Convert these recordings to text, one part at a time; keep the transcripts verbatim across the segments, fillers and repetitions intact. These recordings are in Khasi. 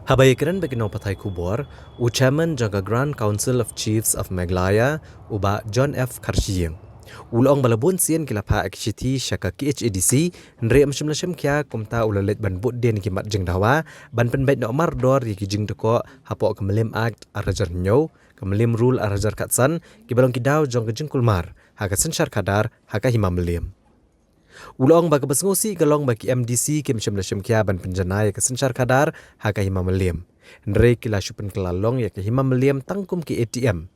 Haba ïakren bad ki nongpathai khubor, u chairman jong ka Grand Council of Chiefs of Meghalaya, u Bah John F Kharshiing, u la ong ba la bun sien ki la phah ki shithi sha ka KHADC, hynrei ym shym la shim khia, kumta u la leit ban bud dien ïa ki mat jingdawa ban pynbeit noh mardor ïa ki jingdkoh hapoh ka Mylliem Act ar hajar hynñiew, ka Mylliem Rule ar hajar khatsan, kiba long ki daw jong ka jingkulmar ha ka synshar khadar ha ka Hima Mylliem. U la ong ba kaba sngewsih ka long ba ki MDC kim shym la shim khia ban pynjanai ïa ka synshar khadar ha ka Hima Mylliem, hynrei ki la shu pynkylla long ïa ka Hima Mylliem tang kum ki ATM,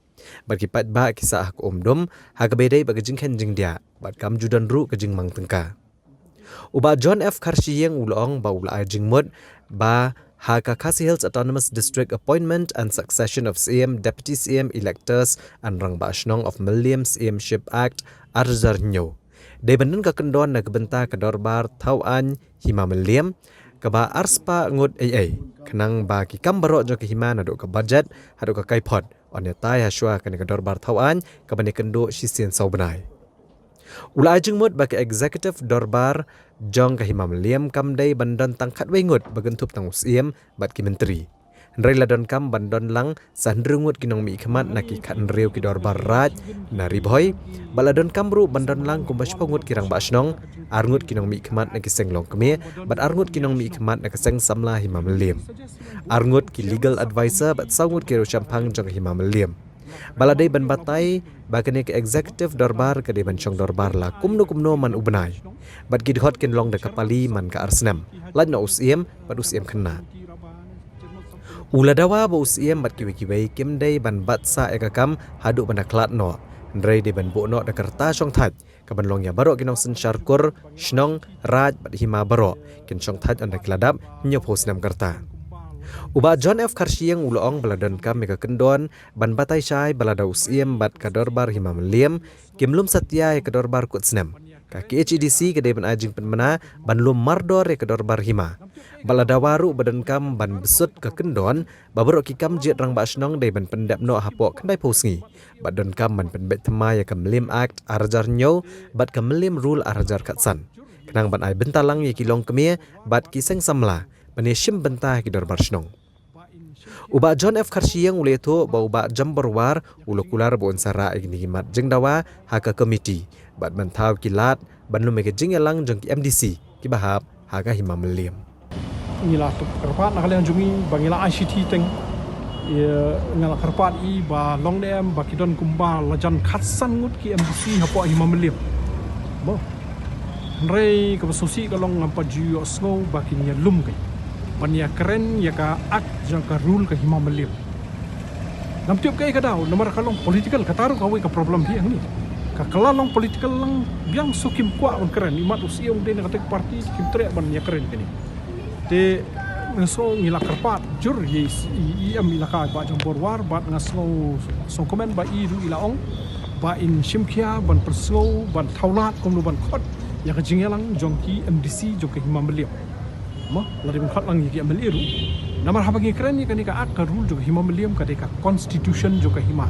bad ki paidbah ki sah ha ka umdum ha kaba ïadei bad ka jingkheiñ jingdiah, bad kam ju don ruh ka jingmang tyngka. U Bah John F Kharshiing u la ong ba u la ai jingmut ba ha ka Khasi Hills Autonomous District Appointment and Succession of CM, Deputy CM Electors and Rangbah Shnong of Mylliem CM Ship Act ar hajar hynñiew, dei ban don ka kyndon na ka bynta ka dorbar thaw aiñ Hima Mylliem kaba arspah ngut eiei, khnang ba ki kam baroh jong ka hima, naduh ka budget haduh ka kaiphod, yn ïatai hashwa kane ka dorbar thaw aiñ kaban ïakynduh shisien saw bnai. U la ai jingmut ba ka executive dorbar jong ka Hima Mylliem kam dei ban don tang khatwei ngut ba kynthup tang u Syiem bad ki myntri, hynrei la donkam ban don lang sa hynriew ngut ki nongmihkhmat na ki khathynriew ki dorbar raid na Ri Bhoi, bad la donkam ruh ban don lang kumba shiphew ngut ki Rangbah Shnong, ar ngut ki nongmihkhmat na ki seng longkmie, bad ar ngut ki nongmihkhmat na ka Seng Samla Hima Mylliem, ar ngut ki legal adviser bad saw ngut ki riewshemphang jong ka Hima Mylliem. Ba la dei ban batai ba kane ka executive dorbar ka dei ban shong dorbar la kumno kumno man u bnai, bad ki dkhot kin long da ka pali man ka ar snem, lait na u Syiem bad u Syiem Khynnah. U la dawa ba u Syiem bad kiwei kiwei kim dei ban bat sah ïa ka kam haduh ban da khlad noh, hynrei dei ban buh noh da ka rta shongthait kaban long ïa baroh ki nongsynshar kur, shnong, raid bad hima baroh kin shongthait ynda ki la dap hynñiewphew snem ka rta. U Bah John F Kharshiing u la ong ba la donkam ïa ka kyndon ban batai shai ba lada u Syiem bad ka dorbar Hima Mylliem kim lum satia ïa ka dorbar kut snem, ka KHADC ka dei ban ai jingpynbna ban lum mardor ïa ka dorbar hima. Bad la dawa ruh ba donkam ban bsut ka kyndon ba baroh ki kam jied Rangbah Shnong dei ban pyndep noh hapoh khyndaiphew sngi, bad donkam ban pynbeit thymmai ïa ka Mylliem Act ar hajar hynñiew bad ka Mylliem Rule ar hajar khatsan, khnang ban ai bynta lang ïa ki longkmie bad ki Seng Samla ban ïashim bynta ha ki dorbar shnong. U Bah John F Kharshiing u la ïathuh ba u Bah Jambor War u la kular ba un sa rah ïa kine ki mat jingdawa ha ka komiti bad ban thaw ki lad ban lum ïa ka jingïalang jong ki MDC kiba hap ha ka Hima Mylliem. Ngi la kyrpad na ka liang jong ngi ba ngi la ai shithi teng. Ïa, ngi la kyrpad ïa ba long ne em ba ki don kumba lajan khatsan ngut ki MDC hapoh Hima Mylliem. Mo. Hynrei kaba sngewsih ka long ngam pat ju ïohsngew ba kin ïalum kein ban ïakren ïa ka act jong ka rule ka Hima Mylliem. Ngam tip kaei ka daw, namar ka long political, kata ruh kawei ka problem hi hangne. Ka kylla long political lang biang, so kim kwah ban kren, imat u Syiem u dei na kata ka party, kim treh ban ïakren kane. Te nga sngew ngi la kyrpad jur ïa i, i, i EM Elaka Bah Jambor War, bad nga sngew, sngewkmen ba i ruh i la ong ba in shim khia ban pynsngew, ban thaw lad kumno ban khot ïa ka jingïalang jong ki MDC jong ka Hima Mylliem. Mo, lada ban khot lang ïa ki MLA ruh. Namar haba ngi kren ïa kane ka act, ka rule jong ka Hima Mylliem ka dei ka constitution jong ka hima.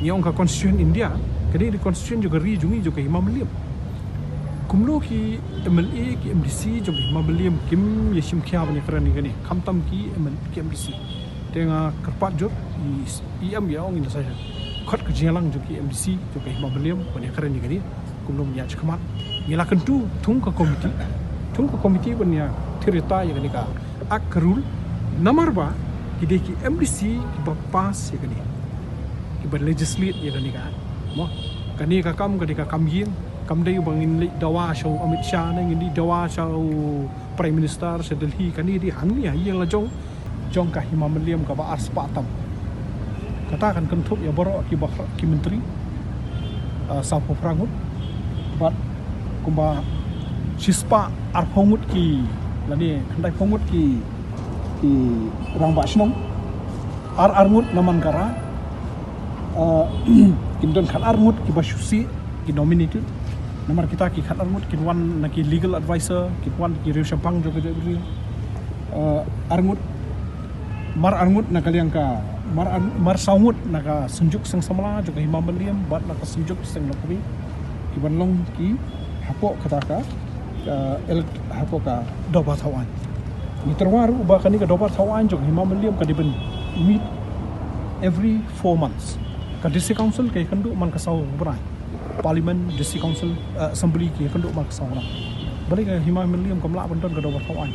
Ngi ong ka constitution India, ka dei ka constitution jong ka ri jong ngi jong ka Hima Mylliem. Kumno ki MLA, ki MDC jong ka Hima Mylliem kim ïashim khia ban ïakren ïa kane, khamtam ki MLA, ki MDC. Te nga kyrpad jur, i, i EM i la ong in sa khot ka jingïalang jong ki MDC jong ka Hima Mylliem ban ïakren ïa kane. Kumno ban ïaid shakhmat. Ngi la kyntu thung ka komiti, thung ka komiti ban ïathir ïatai ïa kane ka act, ka rule. Namar ba ki dei ki MDC kiba pass ïa kane, kiba legislate ïa kane ka act. Mo, kane ka kam ka dei ka kam ïing, kam dei ba ngin leit dawa sha u Amit Shah ne ngin leit dawa sha u Prime Minister sha Delhi. Kane dei hangne ha ïing la jong jong ka Hima Mylliem kaba arspah tam. Kata kan kynthup ïa baroh kiba, ki myntri, ah, sawphew phra ngut, bad kumba shispah arphew ngut ki, lane khyndaiphew ngut ki, ki rangbah shnong, ar ar ngut na man ka raid, ah, kin don khatar ngut kiba shu sih, ki nominated. Namar kita ki khatar ngut kin wan na ki legal adviser, kin wan ki riewshemphang jong ka jaitbynriew. Eh, ar ngut, mar ar ngut na ka liang ka, mar ar, mar saw ngut na ka Synjuk Seng Samla jong ka Hima Mylliem bad na ka Synjuk Seng Longkmie, kiban long ki hapoh kata ka, ka elect hapoh ka dorbar thaw aiñ. Ngi tyrwa ruh ba kane ka dorbar thaw aiñ jong Hima Mylliem ka dei ban meet every four months. Ka District Council ka ïakynduh man ka saw bnai. Parliament, District Council, eh, Assembly ki ïakynduh man ka saw bnai. Balei ka Hima Mylliem kam lah ban don ka dorbar thaw aiñ?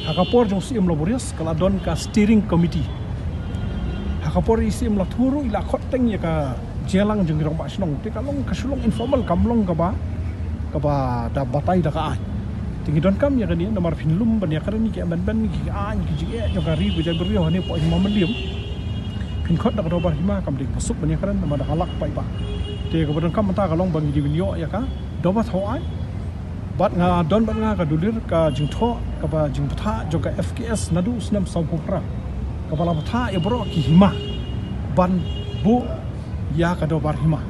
Ha ka por jong Syiem Laborious ka la don ka steering committee. Ha ka por i Syiem Lathuh ruh i la khot teng ïa ka jingïalang jong ki rangbah shnong. Te ka long, ka shu long informal, kam long kaba, kaba da batai da ka aiñ. Te ngi donkam ïa kane namar phin lum ban ïakren ïa ki amendment, ki aiñ, ki jingeh jong ka ri ka jaitbynriew hangne hapoh Hima Mylliem. Phin khot da ka dorbar hima kam dei kaba suk ban ïakren namar da ka lak paidbah. Te kaba donkam mynta ka long ba ngi dei ban ïoh ïa ka dorbar thaw aiñ. Bad nga don bad nga ka dulir ka jingthoh kaba jingbthah jong ka F K S naduh u snem sawphew phra, kaba la bthah ïa baroh ki hima ban buh ïa ka dorbar hima.